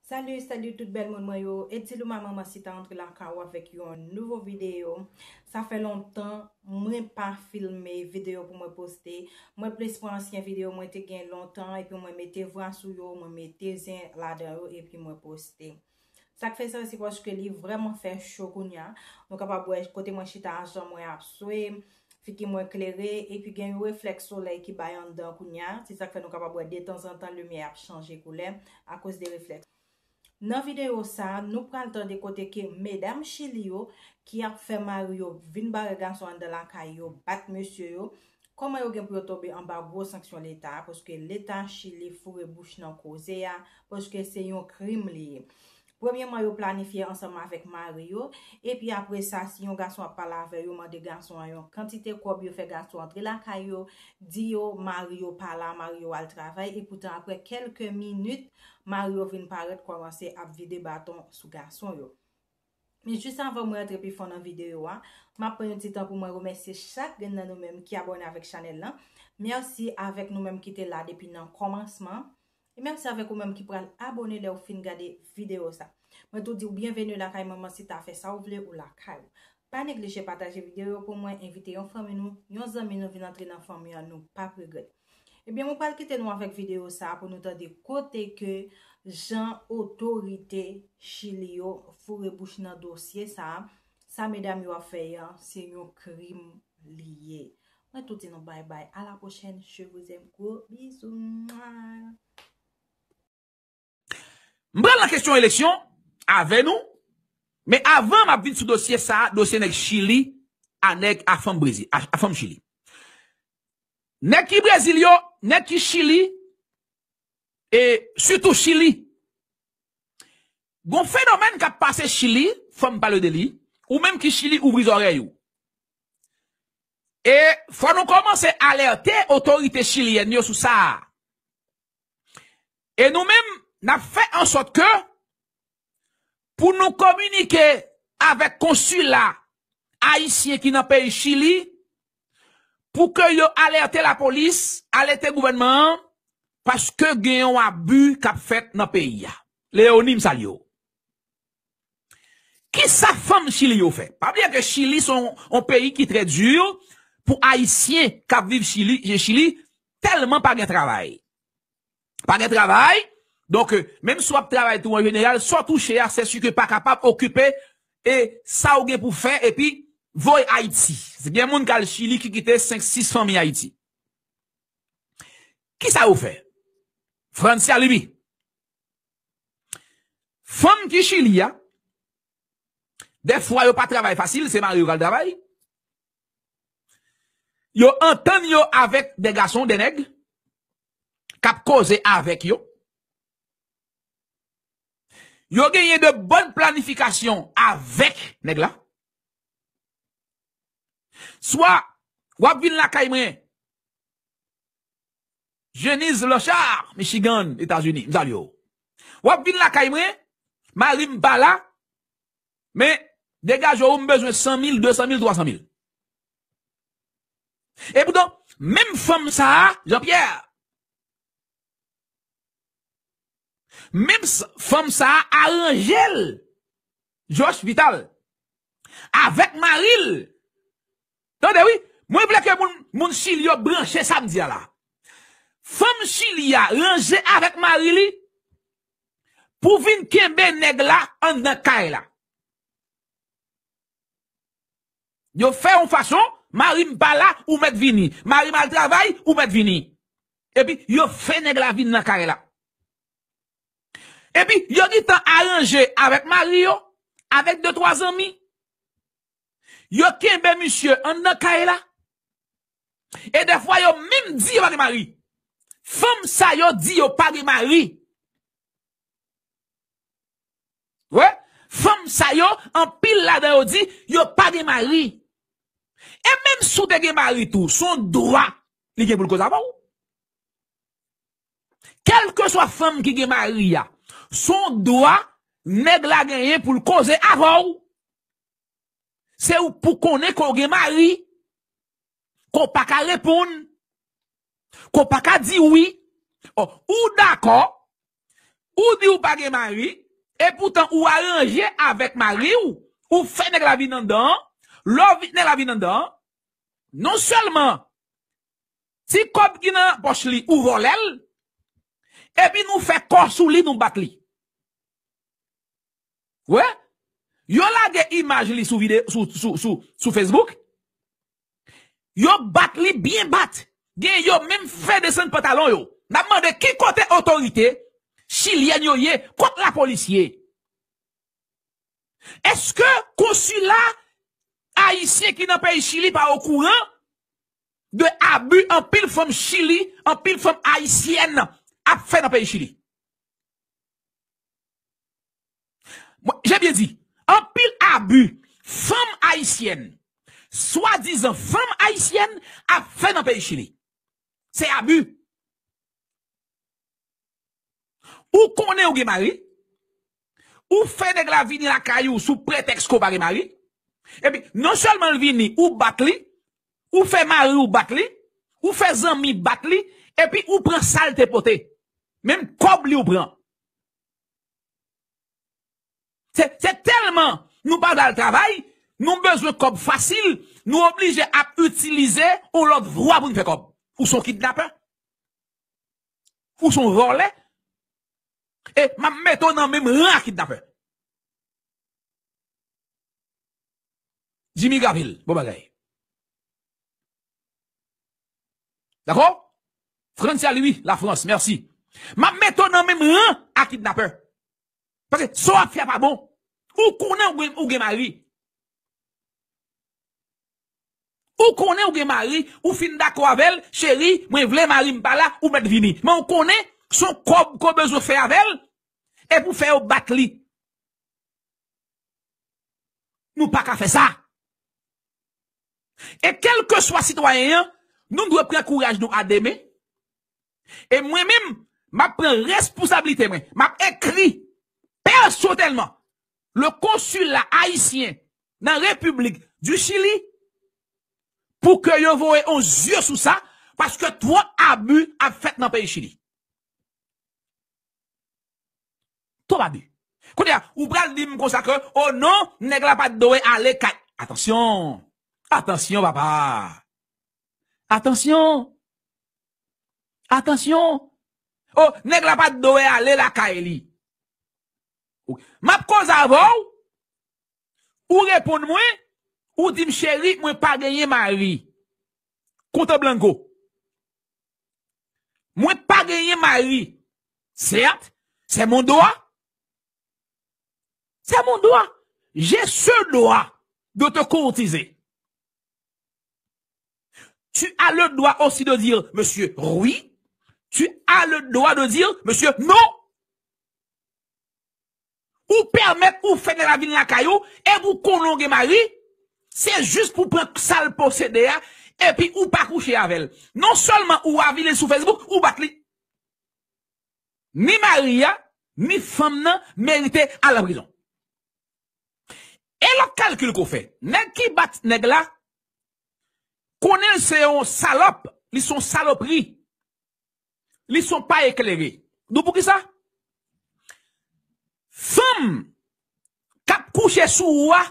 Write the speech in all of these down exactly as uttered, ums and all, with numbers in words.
Salut, salut tout bèl moun mwen yo. Edilou Manman Sita antre lakay ou avèk yon nouvo videyo. Sa fè lontan mwen pa filme videyo pou mwen poste. Mwen plis pran ansyen videyo mwen te gen lontan epi mwen mete vwa sou yo, mwen mete zen ladan yo epi mwen poste. Sa k fè sa, se paske li vrèman fè cho kounye a. Nou kapab wè kote mwen chita a, jan mwen ap swe, figi mwen klere, epi gen yon reflèks solèy ki bay anndan kounye a. Se sa k fè nou kapab wè detanzantan limyè ap chanje koulè akoz de reflèks. Nan videyo sa, nou pral tande kote ke medam Chili yo ki ap fè mari yo vin bare gason anndan lakay yo, bat mesye yo, kòman yo gen pou yo tonbe anba gwo sanksyon Leta, paske Leta Chili foure bouch nan koze a, paske se yon krim li ye. Premyèman, yo planifye ansanm avèk mari yo, epi apre sa, si yon gason ap pale avè yo, mande gason an yon kantite kòb, yo fè gason antre lakay yo, di yo mari yo pa la, mari yo al travay, epoutan apre kèlke minit, mari yo vin parèt, kòmanse ap vide baton sou gason yo. Men jis avan mwen antre pi fon nan videyo a, m ap pran yon ti tan pou mwen remèsye chak grenn nan nou menm ki abòne avèk chanèl lan. Mèsi avèk nou menm ki te la depi nan kòmansman. E mèsi avèk ou menm ki pral abòne lè w fin gade videyo sa. Mwen tou di w byenveni lakay Manman Sita, fè sa w vle, ou lakay ou. Pa neglije pataje videyo yo pou mwen, envite yon fanmi nou, yon zanmi nou vin antre nan fanmi an, nou p ap regrèt. Ebyen, mwen pral kite nou avèk videyo sa a pou nou tande kote ke jan otorite Chili yo foure bouch nan dosye sa a. Sa medam yo ap fè a, se yon krim li ye. Mwen tou di nou bay bay. À la prochaine. Je vous aime. Gros bisous. Mwa. M pral nan kesyon eleksyon avè nou, men avan m ap vin sou dosye sa, dosye nèg Chili a nèg a fanm Brezil, a, a fanm Chili. Nèg ki Brezil yo, nèg ki Chili, e sitou Chili, gon fenomèn k ap pase Chili, fò m pale de li, ou menm ki Chili, ouvri zòrèy ou. E fò nou kòmanse alète otorite chiliyèn yo sou sa a. E nou menm, n ap fè ansòt ke pou nou kominike avèk konsila ayisyen ki nan peyi Chili pou ke yo alète lapolis, alète gouvènman an, paske gen yon abi k ap fèt nan peyi a. Leoni, m salye w. Kisa fanm Chili yo fè? Pa bliye ke Chili se yon, yon peyi ki trè di pou Ayisyen k ap viv Chili, Chili tèlman pa gen travay. Pa gen travay. Donk, menm si w ap travay tou an jeneral, sa w touche a, se si ke pa kapab okipe e sa w gen pou fè epi voye Ayiti. Gen moun k al Chili ki kite senk, sis fanmi Ayiti. Kisa yo fè? Francia Libi. Fanm ki Chili a, dèfwa yo pa travay fasil, se mari yo k al travay. Yo antann yo avèk de gason, de nèg, k ap koze avèk yo. Yo genyen de bòn planifikasyon avèk nèg la. Swa w ap vin lakay mwen, Jeniz Lochard, Michigan, Etazini, m salye w. W ap vin lakay mwen, mari m pa la, men degaje w, m bezwen san mil, de san mil, twa san mil. Epoutan, menm fanm sa a, Jean Pierre, menm fanm sa a aranje l, Josh Vital, avèk mari l. Tande wi, mwen vle ke moun, moun Chili yo branche sa m di a la. Fanm Chili a ranje avèk mari li pou vin kenbe nèg la anndan kay la. Yo fè yon fason, mari m pa la, ou mèt vini. Mari m al travay, ou mèt vini. Epi yo fè nèg la vin nan kay la. Epi yo gentan aranje avèk mari yo, avèk de twa zanmi. Yo kenbe misye anndan kay la. E dèfwa yo menm di yo pa gen mari. Fanm sa yo di yo pa gen mari. Wi, fanm sa yo, anpil ladan yo di yo pa gen mari. E menm si w te gen mari tou, se yon dwa li gen pou l koze avè w. Kèlkeswa fanm ki gen mari a, se yon dwa nèg la genyen pou l koze avè w. Se ou pou konnen ke w gen mari, ke w pa ka reponn, ke w pa ka di wi. Ò, ou dakò, Ou di ou pa gen mari, e poutan ou aranje avèk mari w, ou fè nèg la vin anndan an, lè w vi- nèg la vin anndan an, non sèlman ti kòb ki nan pòch li ou vòlè l, epi nou fè kò sou li, nou bat li. Wè, yo lage imaj li sou vide, sou, sou, sou, sou Facebook. Yo bat li byen bat. Gen yo menm fè desann pantalon yo. N ap mande ki kote otorite chilyèn yo ye, kot lapolis ye. Èske konsila ayisyen ki nan peyi Chili pa okouran de abi anpil fanm Chili, anpil fanm ayisyèn ap fè nan peyi Chili? Mwen, j'ai bien dit, anpil abi fanm ayisyèn, swadizan fanm ayisyèn ap fè nan peyi Chili. Se abi. Ou konnen ou gen mari, ou fè nèg la vini lakay ou sou pretèks ke w pa gen mari, epi non sèlman l vini, ou bat li, ou fè mari ou bat li, ou fè zanmi bat li, epi ou pran sa l te pote. Menm kòb li ou pran. Se, se tèlman nou pa vle al travay, nou bezwen kòb fasil, nou oblije ap itilize yon lòt vwa pou n fè kòb. Ou se yon kidnapè. Ou se yon vòlè. E m ap mete w nan menm ran ak kidnapè. Jimmy Gavil, bon bagay. Dakò? Francia Louis, Lafrans, mèsi. M ap mete w nan menm ran ak kidnapè. Paske sa w ap fè a pa bon. Ou konnen ou gen, ou gen mari. Ou konnen ou gen mari, ou fin dakò avè l, cheri, mwen vle mari m pa la, ou mèt vini. Men ou konnen, se yon kòb ke w bezwen fè avè l, epi w fè yo bat li. Nou pa ka fè sa. E kèlkeswa sitwayen an, nou dwe pran kouraj nou a de men. E mwen menm, m ap pran responsablite mwen. M ap ekri pèsonèlman le consulat haïtien nan Repiblik di Chili pou ke yo voye yon zye sou sa, paske twòp abi ap fèt nan peyi Chili. Twòp abi. Kounye a, ou pral di m konsa ke, o non, nèg la pa t dwe ale kay. Atansyon! Atansyon, papa! Atansyon! Atansyon! O, nèg la pa t dwe ale lakay li. M ap koze avè w, ou reponn mwen, ou di m, cheri, mwen pa genyen mari. Kontan blango. Mwen pa genyen mari. Certes, c'est mon droit. C'est mon droit. J'ai ce droit de te courtiser. Tu as le droit aussi de dire, monsieur, oui. Tu as le droit de dire, monsieur, non. Ou pèmèt ou fè nèg la vin lakay ou, epi ou konnen ou gen mari, se jis pou pran sa l posede a, epi ou pa kouche avè l. Non sèlman ou avili l sou Facebook, ou bat li. Ni mari a, ni fanm nan merite al nan prizon. E lòt kalkil ke w fè, nèg ki bat nèg la, konnen l se yon salòp, li se yon salopri. Li se yon pa eklere. Nou poukisa? Fanm k ap kouche sou ou a,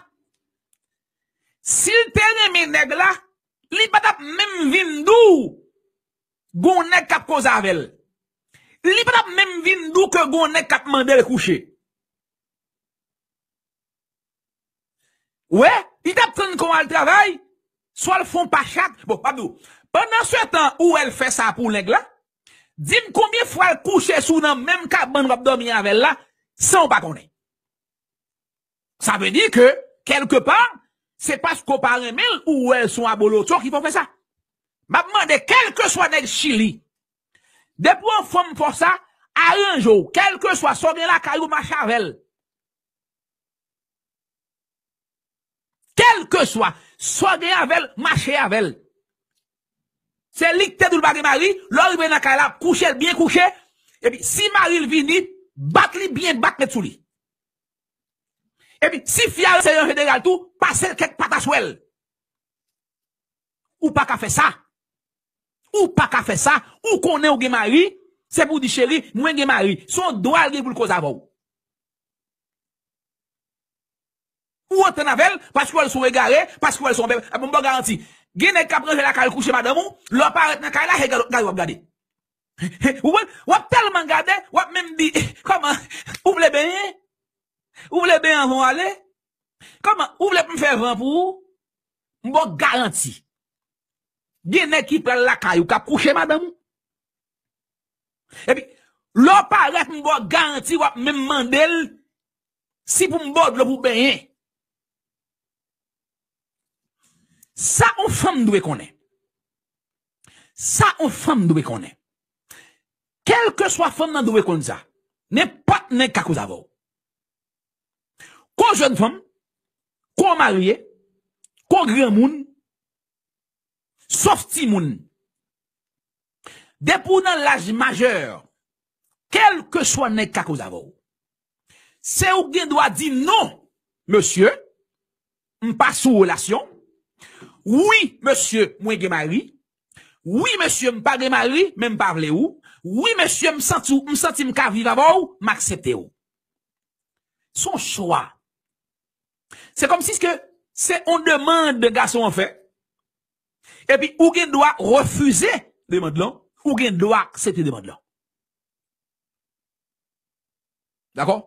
si l te renmen nèg la, li pa t ap menm vin di w gon nèg k ap koze avè l. Li pa t ap menm vin di w ke gon nèg k ap mande l kouche. Wè, li t ap tann ke w al travay, swa l fè yon pa chat. Bon, m ap di w, pandansetan ou wè l fè sa pou nèg la, di m konbyen fwa l kouche sou w nan menm kabann w ap dòmi avè l la, san w pa konnen. Sa vle di ke, kèlkepa, se paske w pa renmen l ou wè l se yon abolocho ki fè w fè sa. M ap mande, kèlkeswa nèg Chili, depi w an fanm fò sa, aranje w, kèlkeswa sa w gen lakay ou, mache avè l. Kèlkeswa sa w gen avè l, mache avè l. Se li ki te di w l pa gen mari, lè w rive nan kay la, kouche l byen kouche, epi si mari l vini, bat li byen bat met sou li. Epi si fi a se an jeneral tou, pase l kèk pataswèl. Ou pa ka fè sa. Ou pa ka fè sa. Ou konnen ou gen mari, Se pou w di, cheri, mwen gen mari. Se yon dwa l gen pou l koze avè w. Ou antann avè l, paske w wè l se yon egare, paske w wè l se yon bèbè. Bon, m ba w garanti. Gen nèg k ap ranje lakay l kouche madanm ou, lè w parèt nan kay la, se gade, gade w ap gade. Ou konprann? W ap tèlman gade, w ap menm di, kòman, ou vle benyen? Ou vle benyen anvan w ale? Kòman, ou vle pou m fè van pou ou? M ba w garanti. Gen nèg ki pral lakay ou, k ap kouche madanm ou. Epi, lè w parèt, m ba w garanti, w ap menm mande l si pou m ba w dlo pou w benyen. Sa yon fanm dwe konnen. Sa yon fanm dwe konnen. Kèlkeswa fanm nan dwe konn sa. Nenpòt nèg ka koze avè w. Ko jèn fanm, ko marye, ko granmoun, sof timoun. Depi w nan laj majè, kèlkeswa nèg ka koze avè w, se ou gen dwa di non, mesye, m pa sou relasyon. Wi, mesye, mwen gen mari. Wi, mesye, m pa gen mari, men m pa vle ou. Wi, mesye, m santi w, m santi m ka viv avè w, m aksepte w. Se yon chwa. Se kòmsi ke se yon demann gason an fè. Epi ou gen dwa refize demann lan, ou gen dwa aksepte demann lan. Dakò?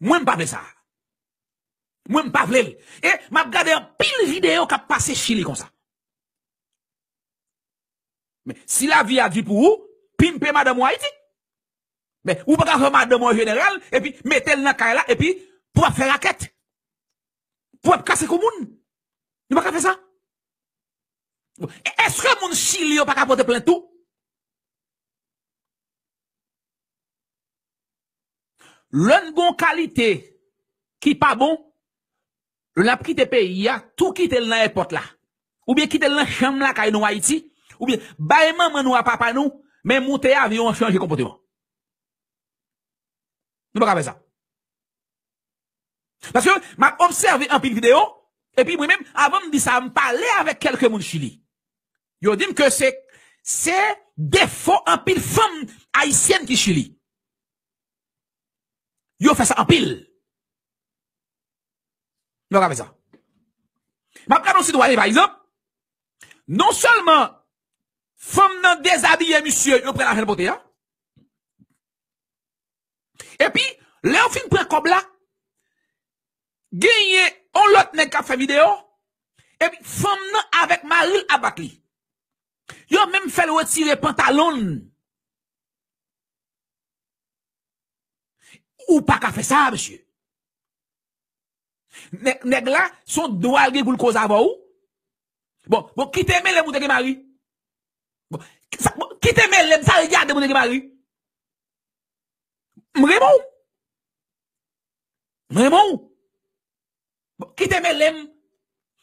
Mwen, m pa vle sa. Mwen, m pa vle l. E m ap gade anpil videyo k ap pase Chili konsa. Men, si lavi a di pou ou, pimpe madanm ou Ayiti. Men, ou pa ka fè madanm ou an jeneral, epi mete l nan kay la, epi pou w ap fè rakèt. Pou w ap kase kou moun. Nou pa ka fè sa. Bon, e-, èske moun Chili yo pa ka pote plent tou? Lè n gon kalite ki pa bon, lè n ap kite peyi a, tou kite l nan èpòt la. Oubyen kite l nan chanm lakay nou Ayiti, oubyen bay manman nou a papa nou, men moute avyon an chanje konpòteman. Nou pa ka fè sa. Paske m ap obsève anpil videyo, epi mwen menm, avan m di sa, m pale avèk kèlke moun Chili. Yo di m ke se, se defo anpil fanm ayisyèn ki Chili. Yo fè sa anpil. Nou pa ka fè sa. M ap gade yon sitwayen, pa egzanp, non sèlman fanm nan dezabiye misye, yo pran lajan l pote a, epi, lè yo fin pran kòb la, genyen yon lòt nèg k ap fè videyo, epi fanm nan avèk mari l ap bat li. Yo menm fè l retire pantalon l. Ou pa ka fè sa, mesye. Nèg, nèg la, se yon dwa l gen pou l koze avè w. Bon, bon, kite mele m ou te gen mari. Bon, sa, bon, kite mele m, sa regade m ou te gen mari. M renmen w. M renmen w. Bon, kite mele m.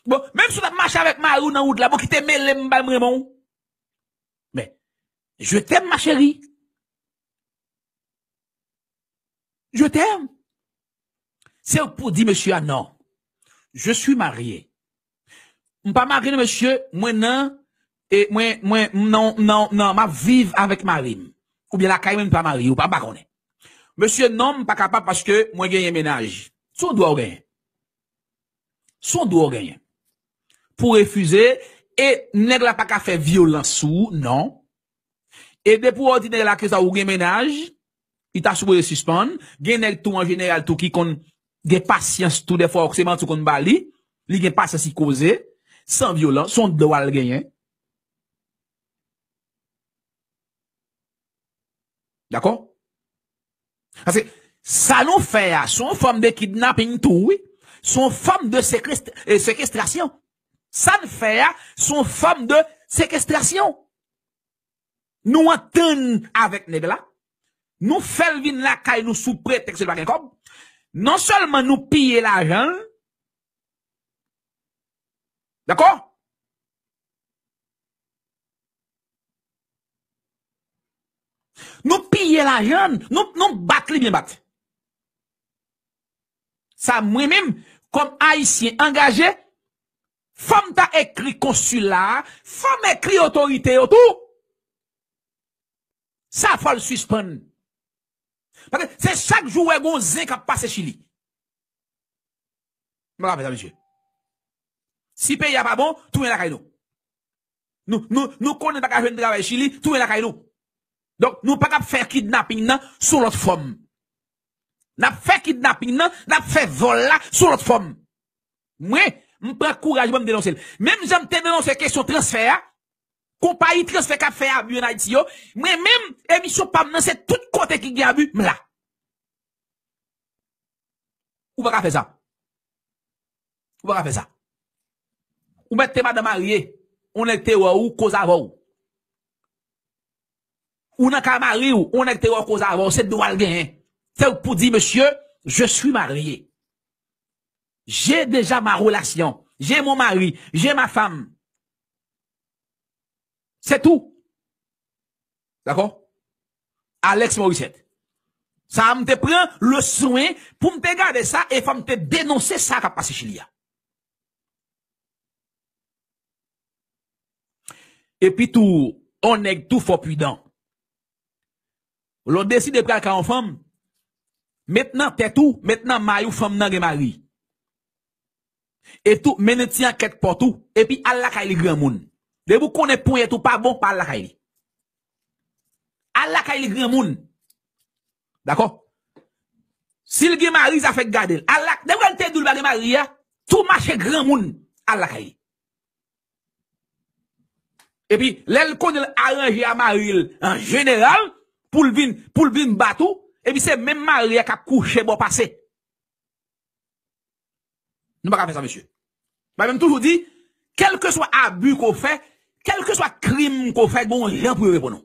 Bon, menm si w t ap mache avèk mari w nan wout la, bon, kite mele m, bay m renmen w. Men, je t'aime, ma chérie. Je t'aime. Se ou k pou di mesye a non. Je suis marié. M pa marye non mesye, mwen nan, e mwen, mwen, m nan, m nan, m nan, m ap viv avèk mari m. Oubyen lakay mwen, m pa marye, ou pa, m pa konnen. Mesye, non, m pa kapab paske mwen genyen mennaj. Se yon dwa w genyen. Se yon dwa w genyen. Pou refize, e nèg la pa ka fè vyolans sou ou, non. E depi w wè w di nèg la ke sa ou gen mennaj, li ta sipoze sispann. Gen nèg tou an jeneral tou ki konn gen pasyans tou, dèfwa se manti w konn ba li, li gen pasyans li koze, san vyolans, se yon dwa l genyen. Dakò? Paske sa nou fè a, se yon fòm de kidnaping tou, wi. Se yon fòm de sekest-, e, sekestrasyon. Sa n fè a, se yon fòm de sekestrasyon. Nou antann avèk nèg la. Nou fè l vin lakay nou sou pretèks li pa gen kòb. Non sèlman nou piye lajan l, dakò? Nou piye lajan l, nou, nou bat li byen bat. Sa mwen menm, kòm Ayisyen angaje, Fò m ta ekri konsila a, fò m ekri otorite yo tou. Sa fò l sispann. Paske se chak jou w wè gon zen k ap pase Chili. M pa ka fè sa, mesye. Si peyi a pa bon, tounen lakay nou. Nou, nou, nou konnen pa ka jwenn travay Chili, tounen lakay nou. Donk, nou pa ka fè kidnaping nan sou lòt fòm. N ap fè kidnaping nan, n ap fè vòl la sou lòt fòm. Mwen, m pran kouraj mwen, m denonse l. Menm jan m te denonse kesyon transfè a, konpayi transfè k ap fè abi ann Ayiti yo, mwen menm, emisyon pa m nan, se tout kote ki gen abi, m la. Ou pa ka fè sa. Ou pa ka fè sa. Ou mèt te madanm marye, yon nèg te wè w, koze avè w. Ou nan kay mari w, yon nèg te wè w, koze avè w, se dwa l genyen. Se pou di, mesye, je suis marié. J'ai déjà ma relation. J'ai mon mari. J'ai ma femme. Se tou. Dakò? Alex Morissette. Sa a, m te pran le swen pou m te gade sa e fò m te denonse sa k ap pase Chili a. Epi tou, yon nèg tou fò pridan. Lè w deside pral kay yon fanm, met nan tèt ou, met nan may ou fanm nan gen mari. Epi tou, mennen ti ankèt pa w tou, epi al lakay li granmoun. Depi w konnen ponyèt ou pa bon, pa al lakay li. Al lakay li granmoun. Dakò? Si l gen mari, zafè k gade l. Al la, depi w te di w li pa gen mari a, tou mache granmoun, al lakay li. Epi, lè l konnen l aranje a mari l an jeneral, pou l vin, pou l vin bat ou, epi se menm mari a k ap kouche bò pase. Nou pa ka fè sa, mesye. Mwen menm toujou di, kèlkeswa abi ke w fè, kèlkeswa krim ke w fè, gon jan pou yo reponn ou.